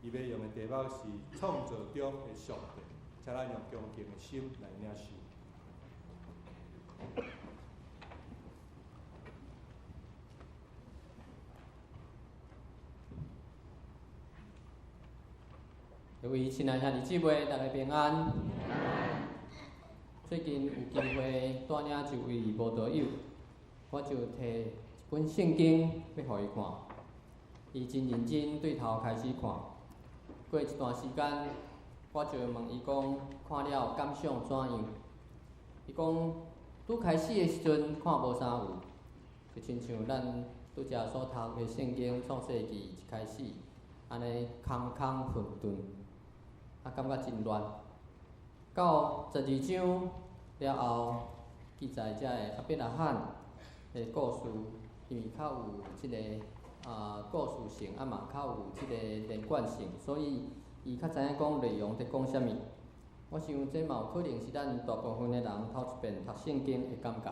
伊欲用的題目是創造中的上帝，請咱用恭敬的心來領受。各位親愛兄弟姊妹，大家平安。最近有機會帶領一位慕道友，我就提一本聖經欲予伊看，伊真認真對頭開始看。過一段時間，我就問伊講，看了感想怎樣？伊講拄開始的時陣看無啥有，就親像咱拄才所讀的聖經創世記一開始，按呢空空混沌。啊，感覺真亂。到12章了後，記載遮個亞伯拉罕的故事，因為較有這个故事性，啊嘛較有這个連貫性，所以伊較知影講內容佇講啥物。我想這嘛有可能是咱大部分的人頭一遍讀聖經的感覺。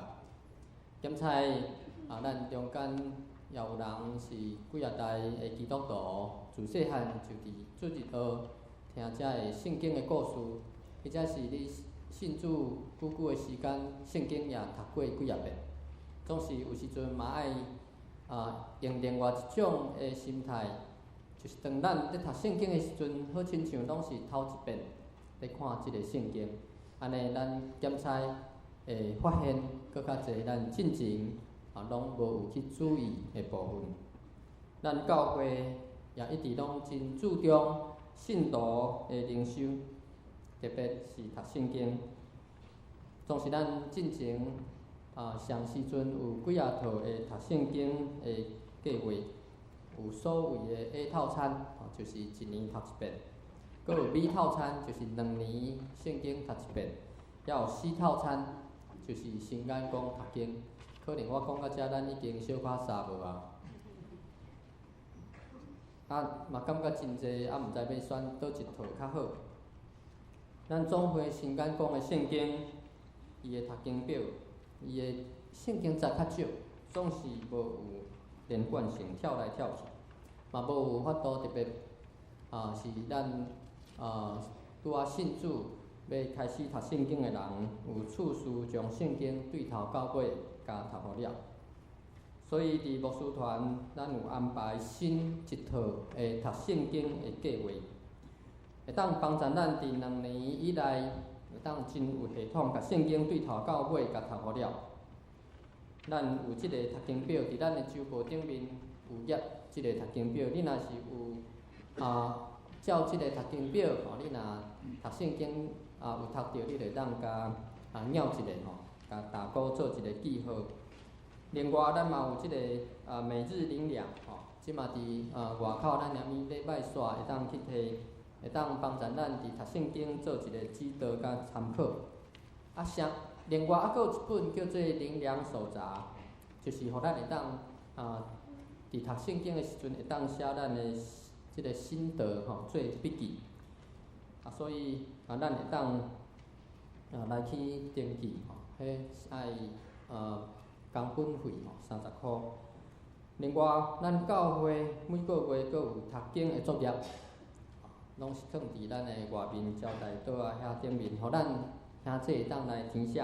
檢採啊，咱中間也有人是幾仔代的基督徒，自細漢就佇主日學聽遮个聖經的故事，或者是你信主久久的時間，聖經也讀過幾仔遍。總是有時陣嘛愛用另外一種的心態，就是當咱咧讀聖經的時陣，好親像攏是頭一遍咧看這个聖經，按呢咱檢採會發現閣較濟咱進前攏無有去注意的部分。咱教會也一直攏真注重信徒的靈修，特別是讀聖經。總是咱進前上時陣有幾仔套的讀聖經的計劃，有所謂的 A 套餐，就是一年讀一遍；閣有 B 套餐，就是兩年聖經讀一遍；猶有 C 套餐，就是新眼光讀經。可能我講到遮，咱已經小可捎無啊。啊，嘛感覺真濟，啊，毋知欲選佗一套較好。咱總會新眼光的聖經，伊的讀經表，伊的聖經節較少，總是無有連貫性，跳來跳去，嘛無有法度特別是咱拄仔信主欲開始讀聖經的人，有次序將聖經對頭到尾共讀予了。所以佇牧師團，咱有安排新一套的讀聖經的計劃，會當幫助咱佇兩年以內，會當真有系統，共聖經對頭到尾共讀予了。咱有這个讀經表，佇咱的週報頂面有頁這个讀經表。你若是有照這个讀經表吼，你若讀聖經有讀著，你就會當共蟯一下吼，共打勾做一个記號。另外，咱嘛有這个每日靈糧吼，這嘛佇外口咱啥物禮拜煞會當去提，會當幫助咱佇讀聖經做一个指導佮參考。啊，啥？另外猶閣有一本叫做《靈糧手札》，就是予咱會當佇讀聖經的時陣會當寫咱的這个心得吼，做筆記。啊，所以咱會當來去登記吼，彼愛工本費吼30箍。另外，咱教會每个月閣有讀經的作業，攏是囥佇咱的外面招待桌仔遐頂面，予咱兄弟會當來填寫。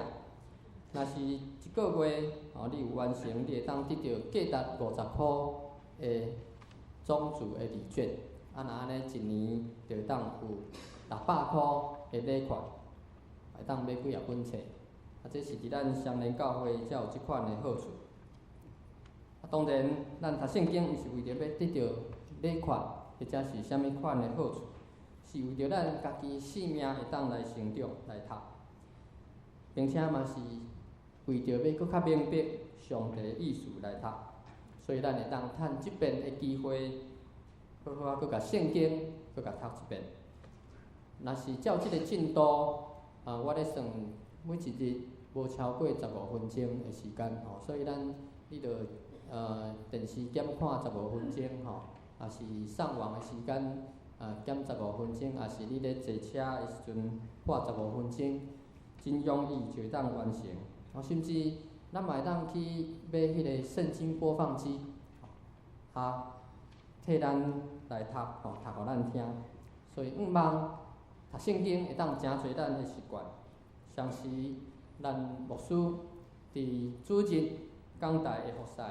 若是一个月吼，你有完成，你會當得著價值50箍的總數的禮券。啊，若按呢一年就會當有600箍的禮券，會當買幾仔本冊。啊，這是佇咱雙連教會才有這款的好處。啊，當然，咱讀聖經毋是為著欲得著禮券，或者是啥物款的好處，是為著咱家己性命會當來成長來讀，並且嘛是為著欲閣較明白上帝意思來讀，所以咱會當趁這遍的機會，好好仔閣共聖經閣共讀一遍。若是照這个進度，我咧算每一日無超過15分鐘的時間吼，所以咱你著電視減看十五分鐘吼，抑是上網的時間減十五分鐘，抑是你咧坐車的時陣花十五分鐘，真容易就會當完成。甚至咱嘛會當去買彼个聖經播放機，替咱來讀，吼，讀予咱聽。所以，向望讀聖經會當成做咱的習慣。相時，咱牧師佇主日講台的服侍，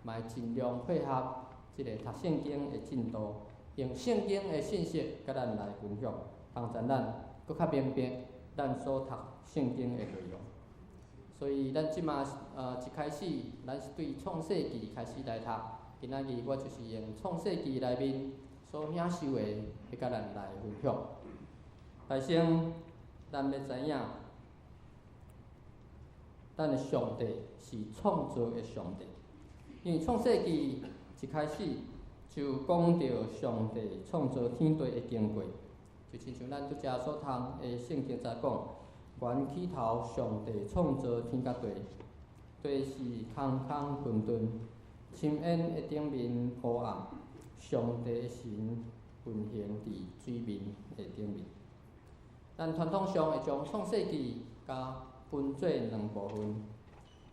嘛會盡量配合這个讀聖經的進度，用聖經的信息佮咱來分享，幫助咱閣較明白咱所讀聖經的內容。所以，咱這馬一開始，咱是對創世記開始來讀。今仔日我就是用創世記內面所領受的，欲佮咱來分享。來先，咱欲知影，咱的上帝是創造的上帝。因為創世記一開始就講著上帝創造天地的經過，就親像咱拄才所讀的聖經在講，原起頭上帝創造天佮地，地是空空混沌，深淵的頂面烏暗，上帝的神運行佇水面的頂面。咱傳統上會將創世記共分做兩部分，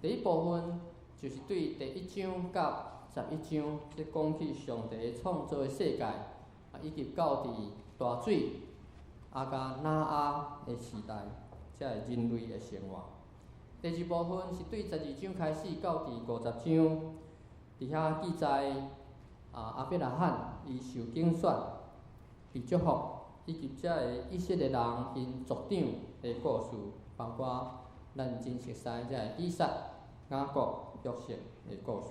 第一部分就是對第一章到11章，這講起上帝創造的世界，啊，以及到佇大水啊佮挪亞的時代，這个人類的生活。第二部分是對12章開始到佇50章，佇遐記載啊亞伯拉罕伊受揀選、被祝福，以及這个以色列人𪜶族長的故事，包括咱真熟悉這个以撒、雅各、約瑟的故事。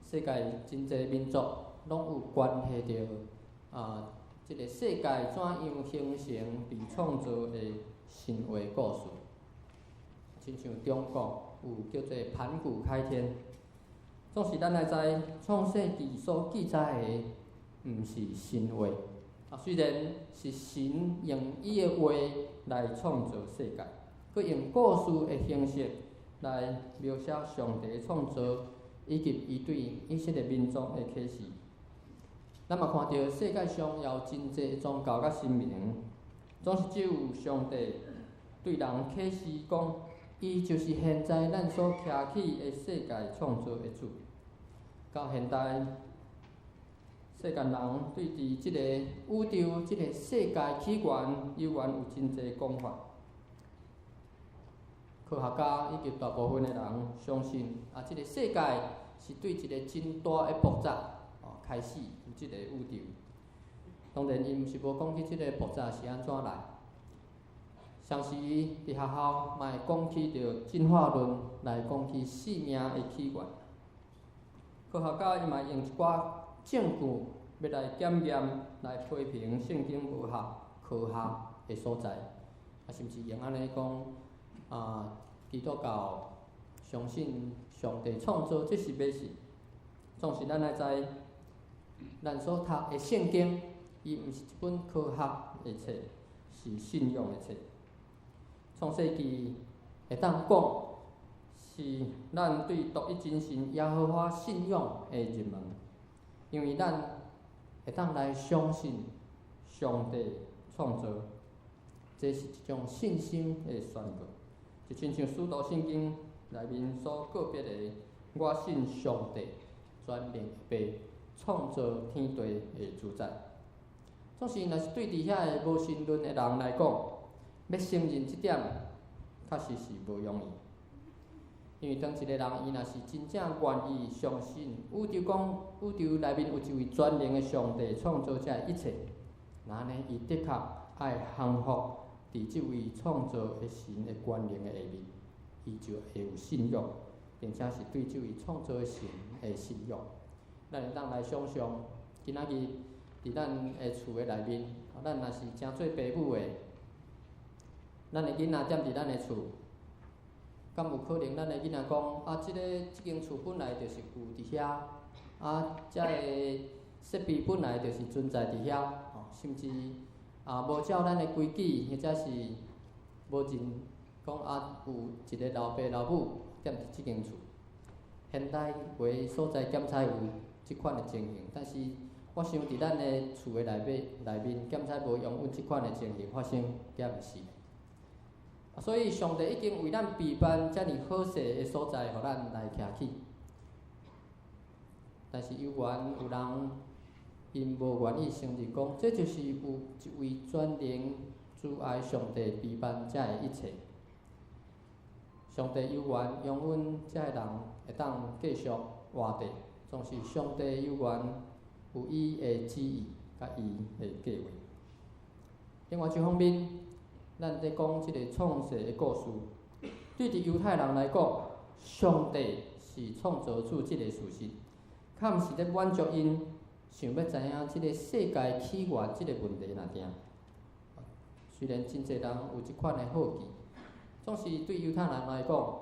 世界真濟民族攏有關係著啊，這个世界怎樣形成、被創造的神話故事。親像中國有叫做盤古開天。總是咱來知創世記所記載的，毋是神話。啊，雖然是神用伊的話來創造世界，閣用故事的形式來描寫上帝創造以及伊對以色列民族的啟示。咱嘛看著世界上也有真濟宗教佮神明，總是只有上帝對人啟示講，伊就是現在咱所徛起的世界創造的主。到現代，世間人對佇這個宇宙、這個世界起源，猶原有真濟講法。科學家以及大部分的人相信，啊，這個世界是對一個真大的爆炸哦開始有這個宇宙。當然，𪜶毋是無講起這個爆炸是按怎來。同時，佇學校嘛會講起著進化論來講起生命的起源。科學家伊嘛用一寡證據欲來檢驗、來批評聖經無合科學的所在，啊，甚至用按呢講啊，基督教相信上帝創造，這是迷信。總是咱愛知，咱所讀的聖經，伊毋是一本科學的冊，是信仰的冊。創世記會當講是咱對獨一真神耶和華信仰的入門，因為咱會當來相信上帝創造，這是一種信心的宣告，就親像使徒信經內面所告別的，我信上帝全能的父創造天地的主宰。總是若是對佇遐个無神論的人來講，欲承認這點，確實是無容易。因為當一个人伊若是真正願意相信宇宙講宇宙內面有一位全能的上帝創造這一切，那按呢伊的確愛降服佇這位創造的神的權能的下面，伊就會有信仰，並且是對這位創造的神的信仰。咱會當來想像，今仔日佇咱的厝的內面，咱若是誠做爸母的，咱的囡仔踮佇咱的厝，敢有可能咱的囡仔講啊？這个這間厝本來就是有佇遐，啊，這个設備本來就是存在佇遐，哦，甚至啊無照咱的規矩，或者是無認講啊，有一个老爸老母踮佇這間厝。現代有的所在檢採有這款的情形，但是我想佇咱的厝的內面內面，檢採無容允這款的情形發生，敢毋是？所以，上帝已經為咱備辦遮爾好勢的所在，予咱來徛起。但是，猶原有人 𪜶無願意承認講，這就是有一位全能慈愛上帝陪伴遮的一切。上帝有緣容阮遮的人會當繼續活著，總是上帝有緣有伊的旨意佮伊的計劃。另外一方面，咱佇講這个創世的故事，對佇猶太人來講，上帝是創造主這个事實，較毋是咧滿足𪜶想欲知影這个世界起源這个問題爾爾。雖然真濟人有這款的好奇，總是對猶太人來講，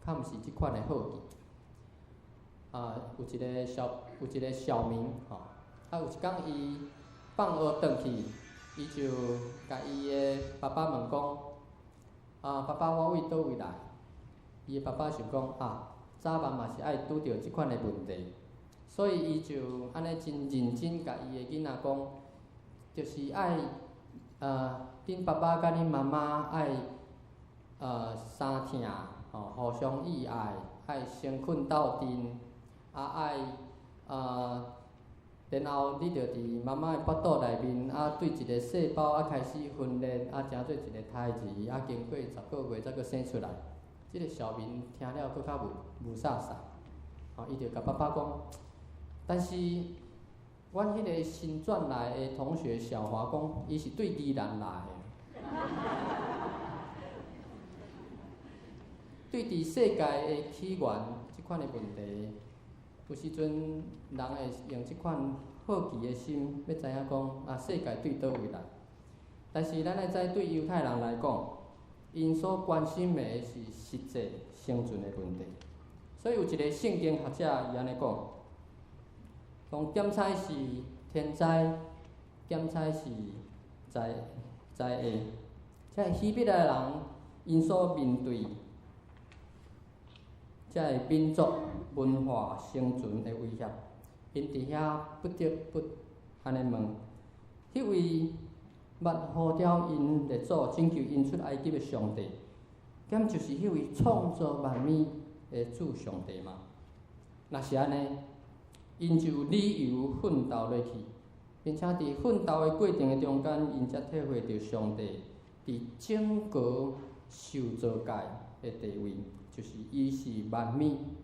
較毋是這款的好奇。啊，有一个小明吼，啊，有一工伊放學轉去，伊就共伊的爸爸問講：啊，爸爸，我對佗位來？伊的爸爸想講：啊，早晚嘛是愛拄著這款的問題，所以伊就按呢真認真共伊的囡仔講，就是愛恁爸爸佮恁媽媽愛相疼，吼，互相意愛，愛誠懇鬥陣，啊愛然後你就佇媽媽的腹肚內面，啊對一个細胞啊開始分裂，啊成做一个胎兒，啊經過10個月才閣生出來。這个小明聽了閣較霧煞煞，吼，伊就共爸爸講，但是阮彼个新轉來的同學小華講，伊是對宜蘭來的。對佇世界的起源這款的問題，有時陣人會用這款好奇的心，欲知影講啊，世界對佗位來？但是咱愛知，對猶太人來講，𪜶所關心的是實際生存的問題。所以有一个聖經學者伊按呢講，講檢採是天災，檢採是災災厄。這希伯來人𪜶所面對這个民族文化生存的威脅，𪜶佇遐不得不按呢問：彼位捌呼召𪜶列祖拯救𪜶出埃及的上帝，敢就是彼位創造萬物的主上帝嗎？若是按呢，𪜶就有理由奮鬥落去，並且佇奮鬥的過程的中間，𪜶才體會著上帝佇整個受造界的地位，就是伊是萬物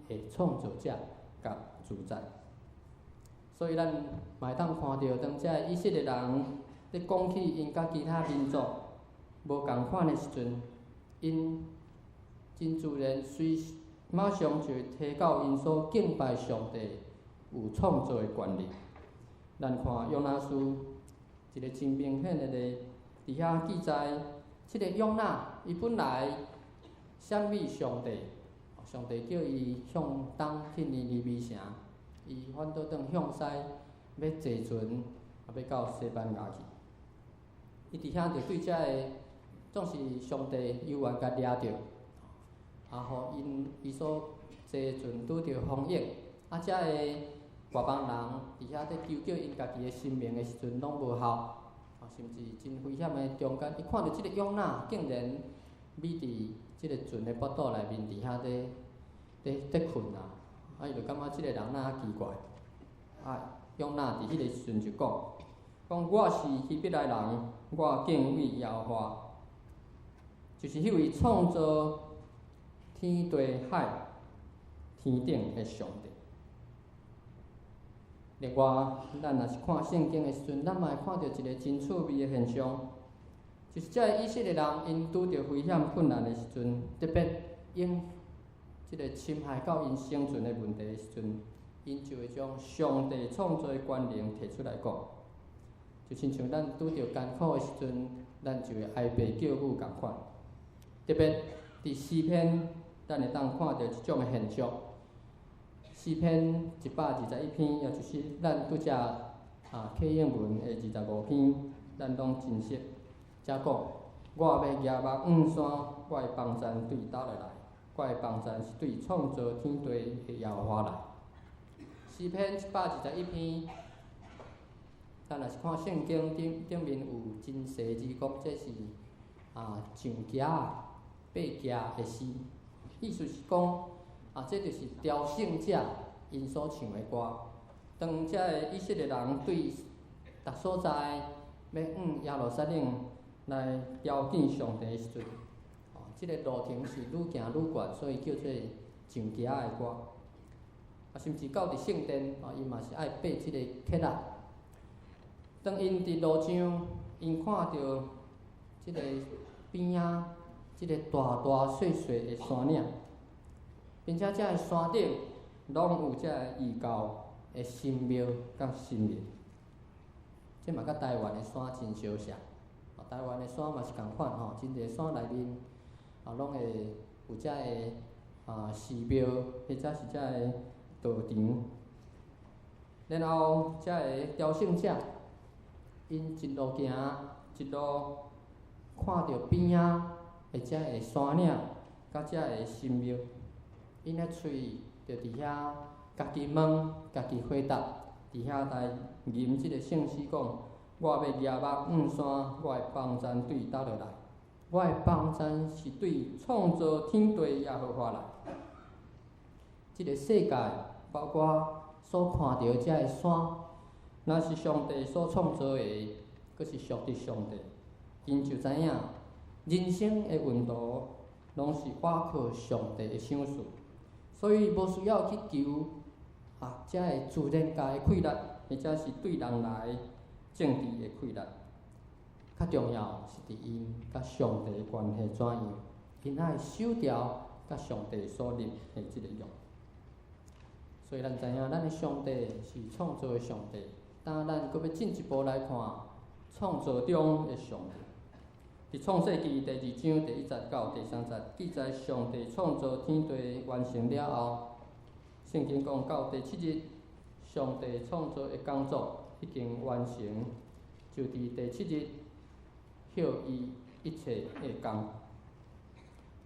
的創造者佮主宰。所以咱嘛會當看著，當這个以色列人咧講起𪜶佮其他民族無仝款的時陣，𪜶真自然隨馬上就會提到𪜶所敬拜上帝有創造的權力。咱看約拿書一个真明顯的例，佇遐記載，這个約拿伊本來閃避上帝，上帝叫伊向東去尼尼微城，伊反倒轉向西，欲坐船，啊，欲到西班牙去。伊佇遐就對這个，總是上帝猶原共掠著，啊，予𪜶伊所坐船拄著風湧，啊，這个外邦人佇遐咧求救𪜶家己的生命的時陣，攏無效，啊，甚至真危險的中間，伊看著這個約拿竟然覕佇這个船的腹肚內面，佇遐咧咧咧睏啊！啊，伊就感覺這个人哪遐奇怪。啊，約拿佇彼个時陣就講：講我是希伯來人，我敬畏耶和華，就是彼位創造天地海天頂的上帝。另外，咱若是看聖經的時陣，咱嘛會看著一个真趣味的現象，就是這个以色列人𪜶拄著危險困難的時陣，特別𪜶這个侵害到𪜶生存的問題的時陣，𪜶就會將上帝創造的權能提出來講。就親像咱拄著艱苦的時陣，咱就會哀爸叫母仝款。特別佇詩篇，咱會當看著這種的現象。詩篇121篇，也就是咱拄才啊啟應文的25篇，咱攏真熟。遮講，我欲舉目向山，我的幫贊對佗落來？我的幫贊是對創造天地的耶和華來。詩篇121篇，咱若是看聖經頂頂面有真細字講，這是啊上行爬行的詩，意思是講啊，這就是朝聖者𪜶所唱的歌。當這个以色列人對逐所在欲往耶路撒冷來朝見上帝的時陣，哦，這个路程是愈行愈懸，所以叫做上行的歌。啊，甚至到佇聖殿，哦，𪜶嘛是愛爬這个契仔。當𪜶佇路上，𪜶看著這个邊仔，這个大大細細的山嶺，並且這个山頂攏有這个異教的神廟佮神明。這嘛佮台灣的山真相像。台灣的山嘛是仝款吼，真濟山內面啊，攏會有遮个啊寺廟，或者是遮个道場。然後遮个朝聖者，𪜶一路行，一路看著邊仔的遮个山嶺，佮遮个神廟，𪜶的喙就佇遐家己問，家己回答，佇遐來吟這个聖詩講：我欲舉目向山，我的幫贊對佗落來？我的幫贊是對創造天地耶和華來。這个世界，包括所看著遮个山，若是上帝所創造的，閣是屬佇上帝。𪜶就知影，人生的運途攏是倚靠上帝的賞賜，所以無需要去求啊，遮个自然界的氣力，或者是對人來政治的氣力。較重要是佇𪜶佮上帝的關係怎樣，𪜶愛守牢佮上帝所立的這个約。所以咱知影，咱的上帝是創造的上帝。當咱閣欲進一步來看創造中的上帝，佇創世記第二章第一節到第三節記載，上帝創造天地完成了後，聖經講到第七日，上帝創造的工作已經完成，就佇第七日歇伊一切的工。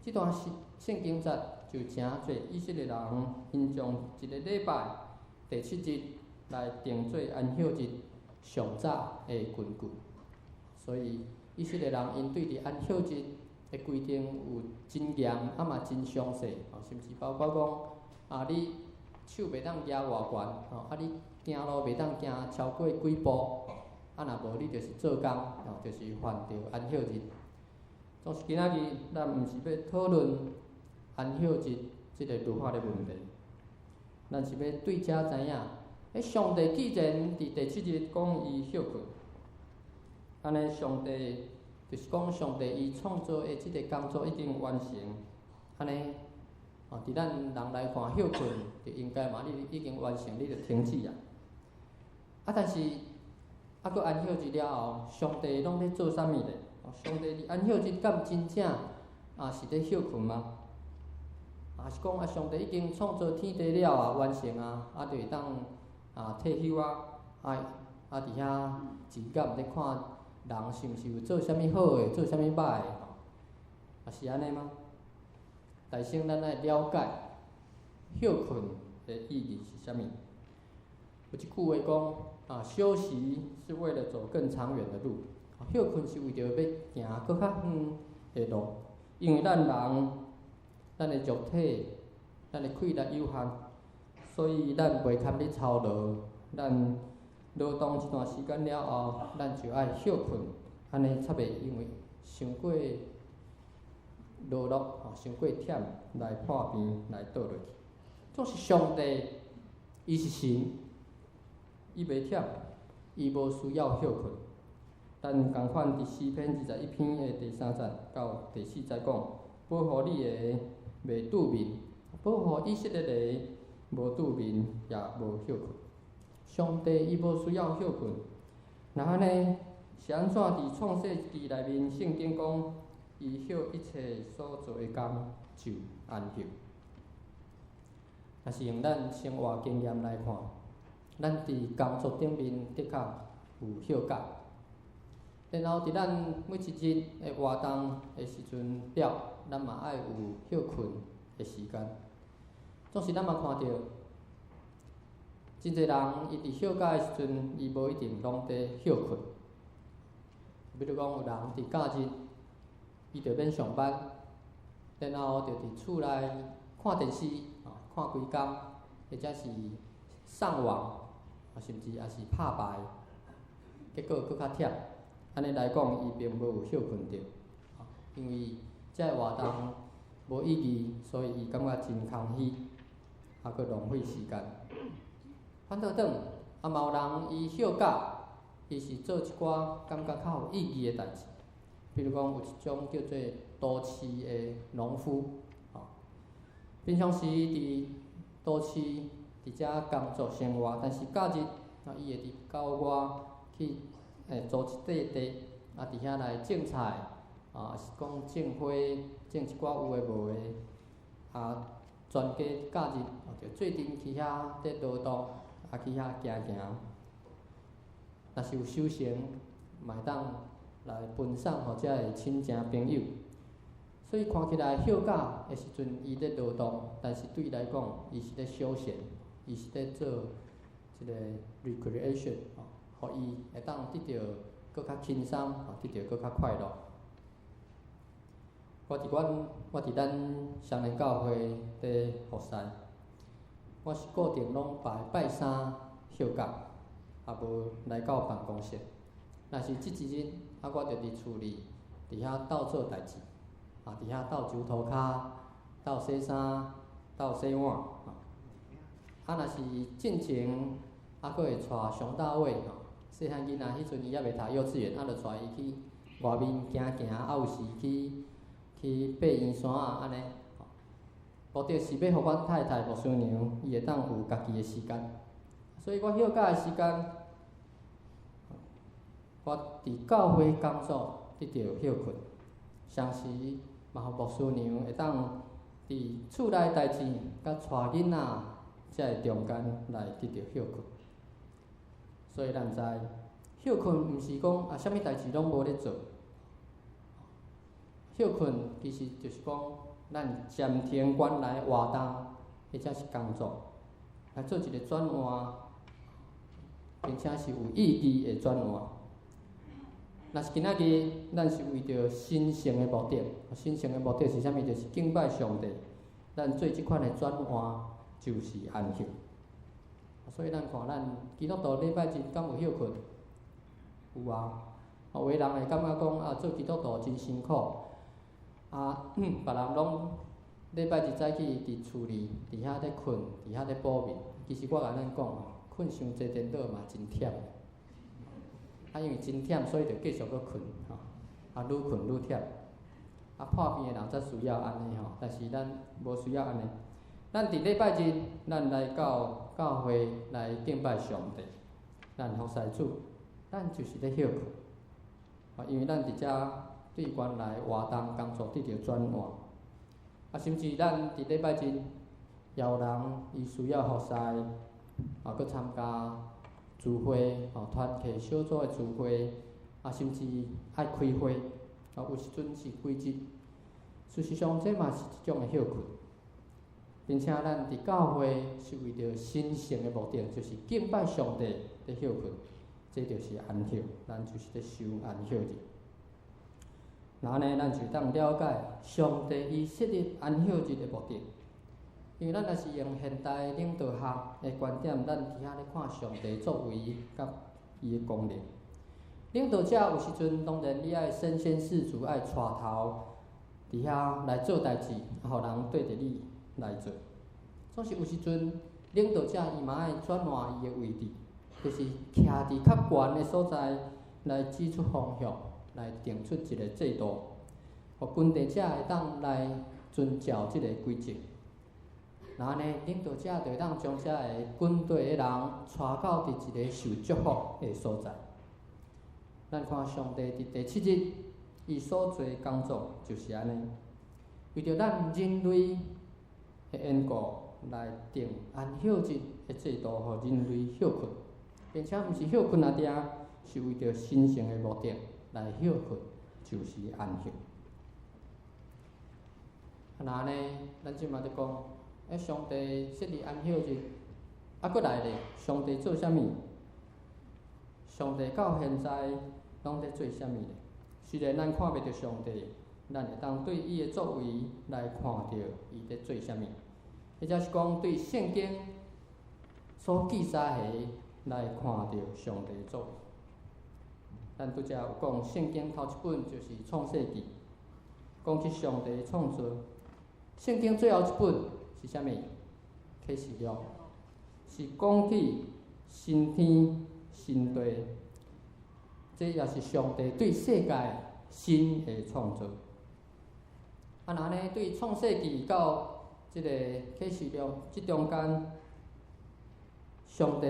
這段聖聖經節就誠濟以色列人，𪜶將一个禮拜第七日來定做安息日上早的根據。所以以色列人𪜶對佇安息日的規定有真嚴，啊嘛真詳細，甚至包括講啊，你手袂當舉偌懸，吼，啊你行路袂當行超過幾步，啊若無你就是做工，吼，就是犯著安息日。總是今仔日，咱毋是欲討論安息日這个律法的問題，咱是欲對遮知影，上帝既然佇第七日講伊歇睏，按呢上帝就是講上帝伊創造的這个工作已經完成，按呢，哦，佇咱人來看歇睏，就應該嘛，你已經完成，你就停止啊。啊，但是啊，閣安息日了後，上帝攏咧做啥物咧？上帝佇安息日敢真正啊是咧歇睏嗎？還是講啊，上帝已經創造天地了啊，完成啊，啊就會當啊退休啊，啊啊佇遐一工咧看人是毋是有做啥物好的，做啥物歹的，啊是按呢嗎？但先咱愛了解歇睏的意義是啥物。有一句話講啊，休息是為了走更長遠的路。歇睏是為著欲行閣較遠的路，因為咱人，咱的肉體，咱的氣力有限，所以咱袂堪咧操勞。咱勞動一段時間了後，咱就愛歇睏，按呢才袂因為傷過勞碌，吼，傷過忝來破病來倒落去。總是上帝，伊是神，伊袂忝，伊無需要歇睏。咱仝款佇詩篇21篇的第三節到第四節講，保護你的袂拄眠，保護以色列的無拄眠也無歇睏。上帝伊無需要歇睏。若按呢，是按怎佇創世記內面聖經講，伊歇一切所做的工就安息。若是用咱生活經驗來看，咱佇工作頂面的確有歇假。然後佇咱每一日的活動的時陣了，咱嘛愛有歇睏的時間。總是咱嘛看著，真濟人伊佇歇假的時陣，伊無一定攏佇歇睏。比如講，有人佇假日，伊就免上班，然後就佇厝內看電視，看規工，或者是上網，甚至也是拍牌。結果閣較忝。按呢來講，伊並無有歇睏著，因為這个活動無意義，所以伊感覺真空虛，啊，閣浪費時間。反倒轉，啊，嘛有人伊休假，伊是做一寡感覺較有意義的代誌，比如講有一種叫做都市的農夫，吼，平常時佇都市佇遮工作生活，但是假日啊，伊會佇郊外去租一塊地，啊，佇遐來種菜，啊，是講種花，種一寡有的無的，啊，全家假日就做陣去遐佇勞動，啊，去遐行行。若是有收成，嘛會當來分送予遮的親情朋友。所以看起來休假的時陣，伊咧勞動，但是對伊來講，伊是咧休閒，伊是咧做一個 recreation，吼，予伊會當得著閣較輕鬆，得著閣較快樂。我佇咱雙連教會佇服侍，我是固定攏拜拜三休假，也無來到辦公室。若是這一日，啊，我就佇厝裡，佇遐鬥做代誌，啊，佇遐鬥鋤塗跤、鬥洗衫、鬥洗碗。啊，若是進前，啊，閣會帶熊大衛吼，細漢囡仔彼陣伊猶未讀幼稚園，啊，就帶伊去外面行行，啊，有時去爬圓山啊，按呢。目的是欲予阮太太牧師娘，伊會當有家己的時間。所以我休假的時間，我佇教會工作得著歇睏，同時嘛予牧師娘會當佇厝內代誌佮帶囡仔這个中間來得著歇睏。所以咱知歇睏毋是講啊，啥物代誌攏無咧做。歇睏其實就是講，咱暫停原來活動，或者是工作，來做一個轉換，並且是有意義的轉換。若是今仔日，咱是為著神聖的目的，神聖的目的是啥物？就是敬拜上帝。咱做這款的轉換，就是安息。所以咱看咱基督徒禮拜日敢有歇睏？有啊。有的人會感覺講啊，做基督徒真辛苦。啊，別人攏禮拜日早起佇厝裡，佇遐咧睏，佇遐咧補眠。其實我共咱講吼，睏傷濟顛倒嘛真忝。啊，因為真忝，所以就繼續閣睏吼。啊，愈睏愈忝。啊，破病的人才需要按呢吼，但是咱無需要按呢。咱佇禮拜日，咱來到教會來敬拜上帝，咱服侍主，咱就是咧歇睏。啊，因為咱佇遮對原來活動工作得著轉換。啊，甚至咱佇禮拜日，也有人伊需要服侍，啊，閣參加聚會，吼，團契小組的聚會，啊，甚至愛開會，啊，有時陣是規日。事實上，這嘛是一種的歇睏，並且咱佇教會是為著神聖的目的，就是敬拜上帝佇歇睏，這就是安息，咱就是咧守安息日。那按呢，咱就當了解上帝伊設立安息日的目的。因為咱若是用現代領導學的觀點，咱佇遐咧看上帝作為佮伊的功能。領導者有時陣當然你愛身先士卒，愛帶頭佇遐來做代誌，予人綴著你來做。總是有時陣領導者伊嘛愛轉換伊的位置，就是徛佇較懸的所在來指出方向，來定出一個制度，予跟隨者會當來遵照這個規則。那按呢，領導者就會當將遮个軍隊的人帶到佇一個受祝福的所在。咱看上帝佇第七日，伊所做的工作就是按呢，為著咱人類的緣故來定安息日的制度，予人類歇睏，並且毋是歇睏爾爾，是為著神聖的目的來歇睏，就是安息。啊，那按呢，咱這馬佇講，上帝設立安息日，啊，閣來咧，上帝做啥物？上帝到現在攏佇做啥物咧？雖然咱看袂著上帝，咱會當對伊的作為來看著伊佇做啥物，或者是講對聖經所記載的來看著上帝作為。咱拄才有講，聖經頭一本就是創世記，講起上帝創造。聖經最後一本是啥物？啟示錄，是講起新天新地，這也是上帝對世界新的創造。啊，若按呢對創世記到這个啟示錄這中間，上帝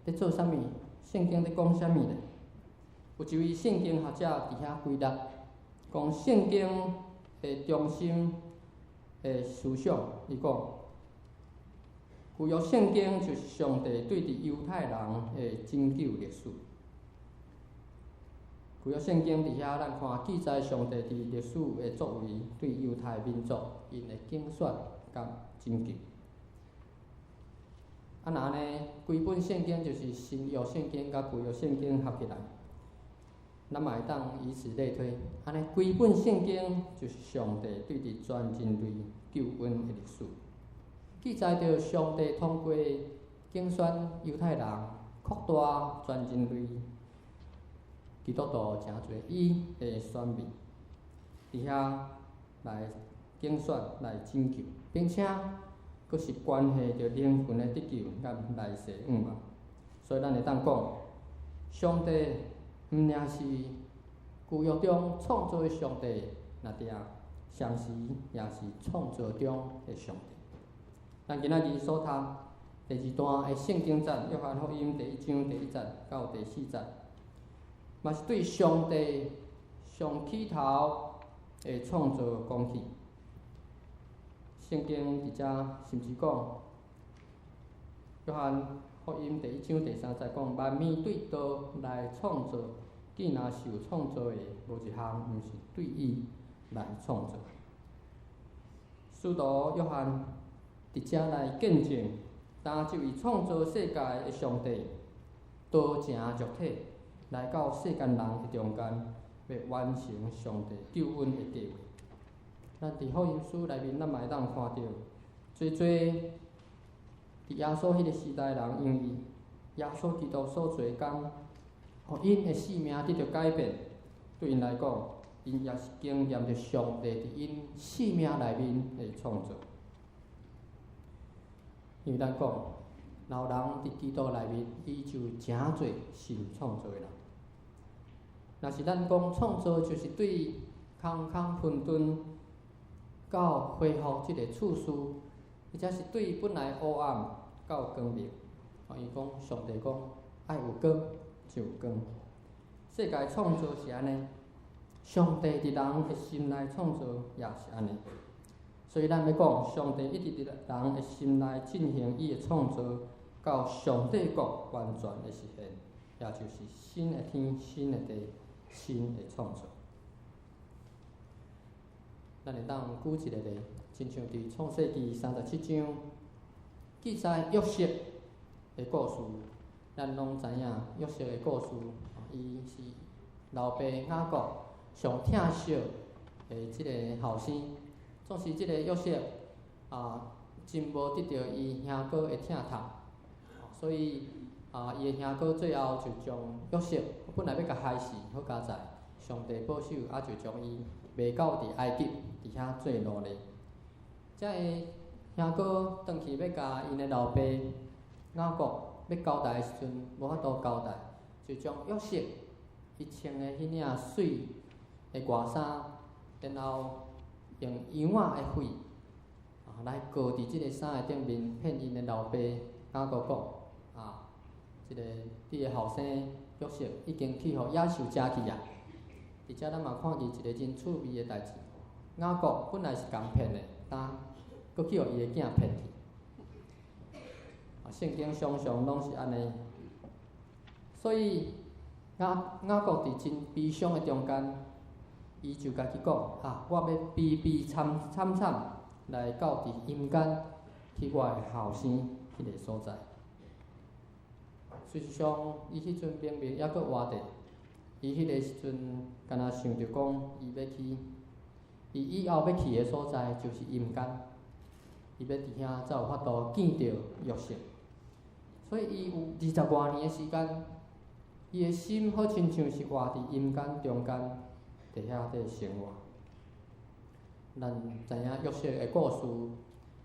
佇做啥物？聖經佇講啥物咧？有一位聖經學者佇遐歸納，講聖經的中心的思想，伊講，舊約聖經就是上帝對佇猶太人的拯救歷史。舊約聖經佇遐，咱看記載上帝佇歷史的作為，對猶太民族𪜶的揀選佮拯救。啊，若按呢，規本聖經就是新約聖經佮舊約聖經合起來，咱嘛會當以此類推。按呢，規本聖經就是上帝對佇全人類救恩的歷史，記載著上帝通過揀選猶太人，擴大全人類基督徒成做伊的選民，佇遐來揀選來拯救，並且閣是關係著靈魂的得救佮來世向望。所以咱會當講，上帝毋爾是舊約中創造的上帝，爾定，同時也是創造中的上帝。咱今仔日所讀第二段的聖經節，約翰福音第一章第一節到第四節，嘛是對上帝上起頭的創造講起。聖經佇遮甚至講，約翰福音第一章第三節講，萬物對道來創造，既若受創造的，無一項毋是對伊來創造。使徒約翰佇遮來見證，當這位創造世界的上帝，道成肉體來到世間人的中間，欲完成上帝救恩的計畫。咱佇福音書內面，咱嘛會當看著，濟濟佇耶穌彼个時代人，因為耶穌基督所做的工，予𪜶的性命得著改變。對𪜶來講，𪜶也是經驗著上帝佇𪜶性命內面的創造。因為咱講，若有人佇基督內面，伊就成做新創造的人。若是咱講創造，就是對空空混沌到恢復這个次序，或者是對本來黑暗到光明。伊講上帝講愛有光就有光。世界創造是按呢，上帝佇人的心內創造也是按呢。所以咱欲講，上帝一直佇人的心內進行伊的創造，到上帝國完全的實現，也就是新的天、新的地、新的創造。咱會當舉一个例，親像佇創世記37章記載約瑟的故事，咱攏知影約瑟的故事，伊是老爸雅各上疼惜的這个後生。總是這个約瑟啊，真無得著伊兄哥的疼痛，所以啊，伊的兄哥最後就將約瑟本來欲共害死，好佳哉，上帝保守，啊就將伊賣到佇埃及，佇遐做奴隸。這个兄哥轉去欲共𪜶的老爸雅各欲交代的時陣，無法度交代，就將約瑟伊穿的彼領媠的外衫，然後用羊仔的血啊來糊佇這个衫的頂面，騙𪜶的老爸雅各講啊，這个你的後生約瑟已經去予野獸食去啊！佇遮咱嘛看見一个真趣味的代誌，雅各本來是共騙的，但閣去予伊的囝騙去。啊，聖經常常攏是按呢，所以雅各佇真悲傷的中間，伊就家己講啊，我欲悲悲慘慘慘來到佇陰間去我的後生彼个所在。事實上，伊彼陣明明猶閣活著，伊彼个時陣敢若想著講，伊欲去，伊以後欲去的所在就是陰間，伊欲佇遐才有法度見著約瑟。所以伊有二十外年的時間，伊的心好親像是活佇陰間中間，佇遐佇生活。咱知影約瑟的故事，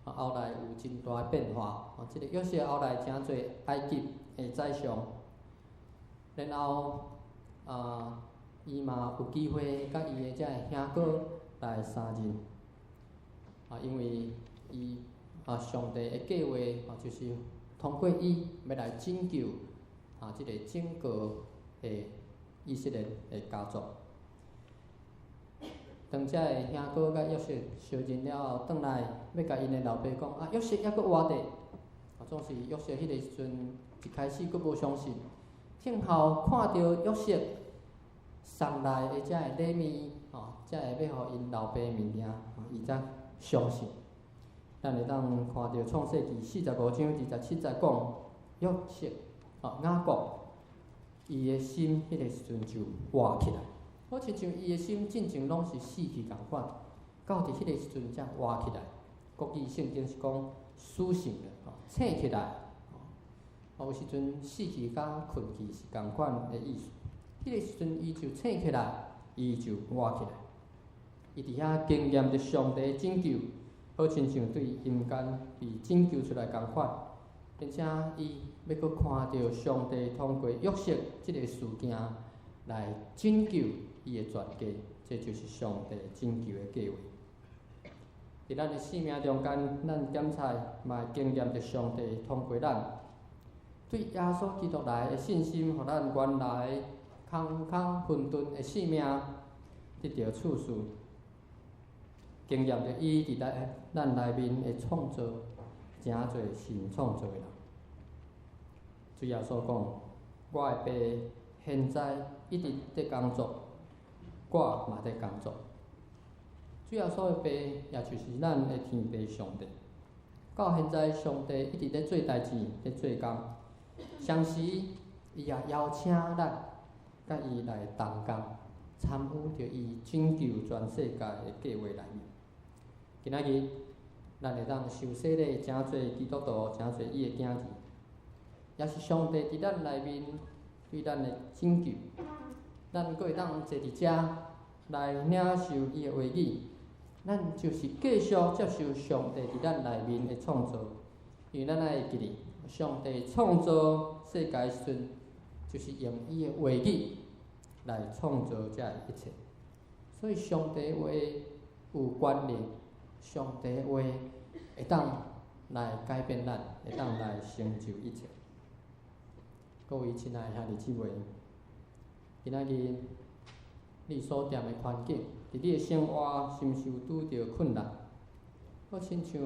後來有真大的變化。這个約瑟後來成做埃及的宰相，然後啊，伊嘛有機會佮伊的這个兄哥來相認。啊，因為伊啊，上帝的計劃啊，就是通過伊欲來拯救啊，這个整個的以色列的家族。當這个兄哥佮約瑟相認了後，轉來欲共𪜶的老爸講：啊，約瑟猶閣活著。啊，總是約瑟彼个時陣一開始閣無相信，聽後看著約瑟送來的這个禮物，吼，才會欲予𪜶老爸物件，伊才相信。咱會當看著創世記45章27節講，約瑟，哦，雅各，伊的心彼個時陣就活起來，好親像伊的心進前攏是死去仝款，到佇彼個時陣才活起來。國語聖經是講甦醒了，吼，醒起來。哦，有時陣死去佮睏去是仝款的意思。彼個時陣伊就醒起來，伊就活起來。伊佇遐經驗著上帝拯救，好親像對陰間被拯救出來仝款，並且伊欲閣看著上帝通過約瑟這个事件來拯救伊的全家，這就是上帝拯救的計劃。佇咱的生命中間，咱檢查嘛會經驗著上帝通過咱對耶穌基督來的信心，予咱原來空空混沌的生命得著賜賜，經驗著伊佇咱內面的創造，成做新創造的人。主耶穌講：我的爸現在一直佇工作，我嘛佇工作。主耶穌的爸，也就是咱的天父上帝。到現在，上帝一直佇做代誌，佇做工。同時，伊也邀請咱佮伊來同工，參與著伊拯救全世界的計劃內面。今仔日，咱會當受洗禮，成做基督徒，成做伊的囝兒，也是上帝佇咱內面對咱的拯救。咱閣會當坐佇遮來領受伊的話語，咱就是繼續接受上帝佇咱內面的創造，因為咱愛會記得，上帝創造世界時陣，就是用伊的話語來創造這一切。所以上帝話有權力，上帝話會當來改變咱，會當來成就一切。各位親愛的兄弟姊妹，今仔日你所踮的環境，佇你的生活是毋是有拄著困難？好親像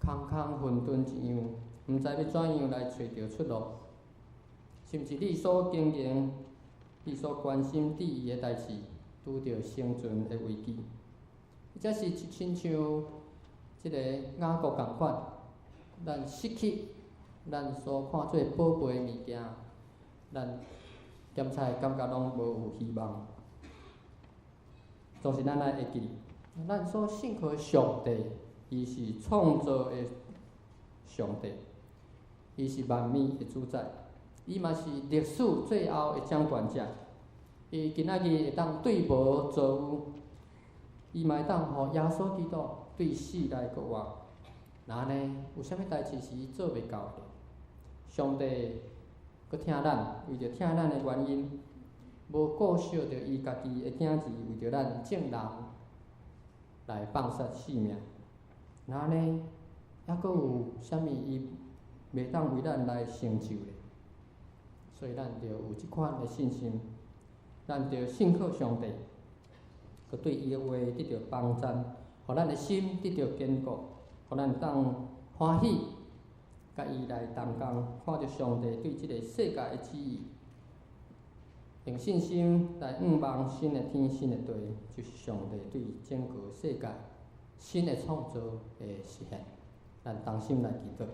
空空混沌一樣，毋知欲怎樣來揣著出路。是毋是你所經營、你所關心緻意的代誌，拄著生存的危機？或者是親像這个雅各仝款，咱失去咱所看做寶貝的物件，咱檢查感覺攏無有希望。總是咱愛會記，咱所信靠的上帝，伊是創造的上帝，伊是萬物的主宰，伊嘛是歷史最後的掌權者。伊今仔日會當對無造有，伊嘛會當予耶穌基督對死來復活。那按呢，有啥物代誌是伊做袂到的？上帝閣疼咱，為著疼咱的原因，無顧惜著伊家己的囝兒，為著咱眾人來放捨性命。那按呢，猶閣有啥物伊袂當為咱來成就的？所以咱著有這款的信心，咱著信靠上帝，閣對伊的話得著幫贊，予咱的心得著堅固，予咱當歡喜，佮伊來同工，看著上帝對這个世界的旨意，用信心來向望新的天、新的地，就是上帝對整個世界新的創造的實現。咱同心來祈禱。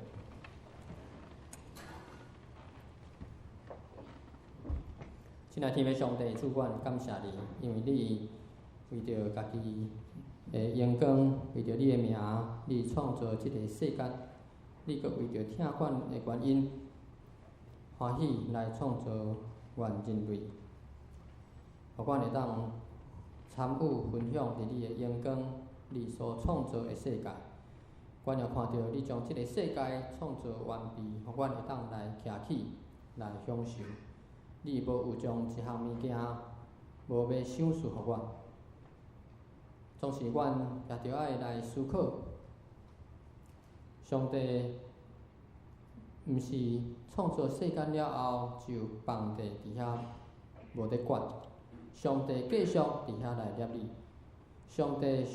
親愛天父上帝，主，阮感謝你，因為你為著家己的榮光，為著你的名，你創造這个世間，你閣為著疼阮的原因，歡喜來創造阮人類，予阮會當參與分享佇你的榮光，你所創造的世界。阮也看著你將這个世界創造完備，予阮會當來徛起來享受。你無有將一項物件無欲賞賜予阮，總是阮也著愛來思考。上帝毋是創造世間了後就放地佇遐無咧管，上帝繼續佇遐來攝理。上帝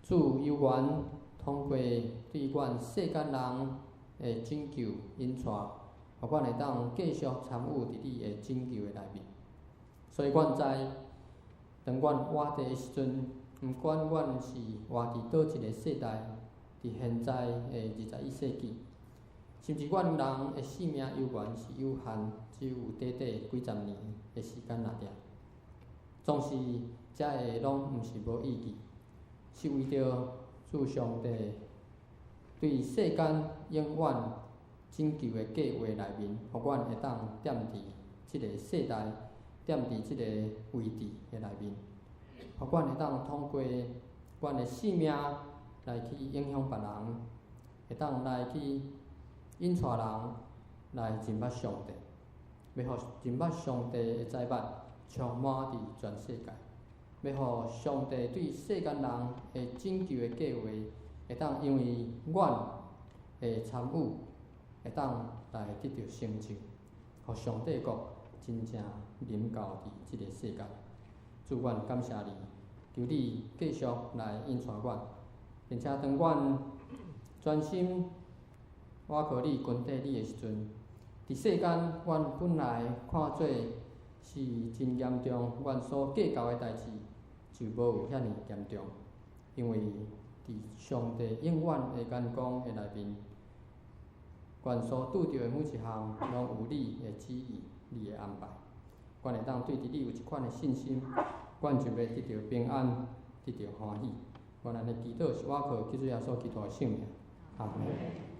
主有緣通過對阮世間人的拯救引帶，予阮會當繼續參與佇你的拯救的內面。所以，阮知，當阮活佇的時陣，毋管阮是活佇佗一个世代，佇現在的21世紀，甚至阮人的性命猶原是有限，只有短短幾十年的時間爾爾。總是，這个攏毋是無意義，是為著主上帝對世間永遠拯救的計劃內面，予阮會當踮佇這个世代，踮佇這个位置的內面，予阮會當通過阮的性命來去影響別人，會當來去引帶人來認捌上帝，欲予認捌上帝的財物充滿佇全世界，欲予上帝對世間人的拯救的計劃，會當因為阮的參與，會當來得著成就，予上帝國真正臨到佇這个世界。主，阮感謝你，求你繼續來引帶阮，並且當阮專心倚靠你、跟綴你的時陣，佇世間，阮本來看做是真嚴重，阮所計較的代誌就無有遐爾嚴重，因為佇上帝永遠的眼光的內面，阮所拄著的每一項，攏有你的旨意、你的安排。阮會當對佇你有這款的信心，阮就欲得著平安，得著歡喜。阮按呢祈禱是倚靠基督耶穌基督的聖名，阿門。